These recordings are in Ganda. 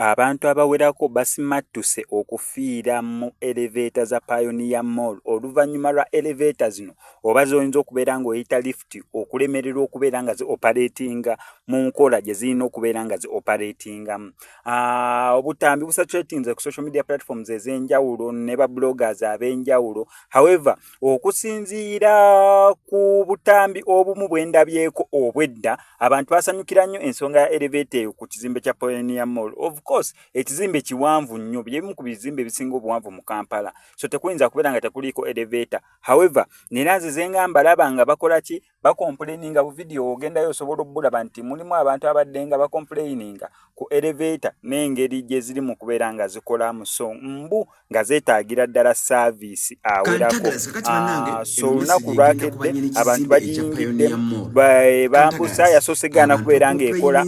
Abantu abawerako basimattuse okufiira mu elevator za Pioneer Mall oluvannyuma lwa elevator zino oba z'oyinza okubeera ng'oyita lift okulemererwa okubeera nga zi operatinga mu nkola gye zirina okubeera nga zi operatingamu. Obutambi busaturatinze ku social media platforms ez'enjawulo ne ba bloggers ab'enjawulo. However, okusinziira ku butambi obumu bwe ndabyeko obwedda, abantu basanyukira nnyo ensonga ya elevator eyo ku kizimbe kya Pioneer Mall. Of course, ekizimbe kiwanvu nnyo, byebimu ku bizimbe ebisinga obuwanvu mu Kampala, so tekuyinza kubeera nga tekuliiko elevator. However, nera nzize nga mbalaba nga bakola ki, bakompuleyininga bu vidiyo, ogendayo osobola obbulaba nti mulimu abantu abadde nga bakompuleyininga ku elevator n'engeri gye ziri mu kubeera nga zikolamu, so mbu nga zeetaagira ddala saaviisi awerako. So olunaku lwakedde abantu bagiyingiddemu bambusa, yasoose gaana kubeera ng'ekola,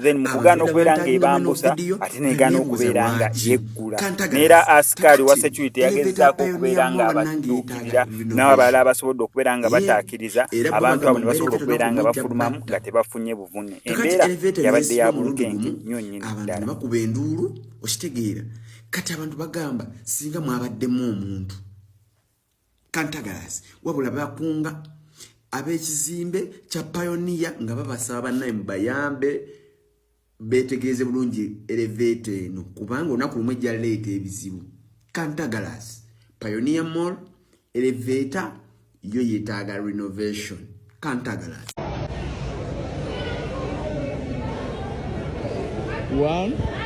then mu kugaana okubeera ng'ebambusa ate negaana okubeera nga yeggula, neera asikaali wa security yagezaako okubeera nga abatuukirira n'abalala abasobodde okubeera nga bataakiriza abantu abo ne basobola okubeera nga bafulumamu nga tebafunye buvune. Embeera yabadde ya bunkenke nnyo nnyini ddala. Bakuba enduulu, okitegeera? Kati abantu bagamba singa mwabaddemu omuntu kantagalas. Wabula bakunga ab'ekizimbe kya Pioneer nga babasaba bannaye mubayambe betegereze bulungi elevator eno, kubanga olunaku lumu ejja leeta ebizibu. Kantagalas, Pioneer Mall elevator yo yetaaga renovation. Kantagalas. One.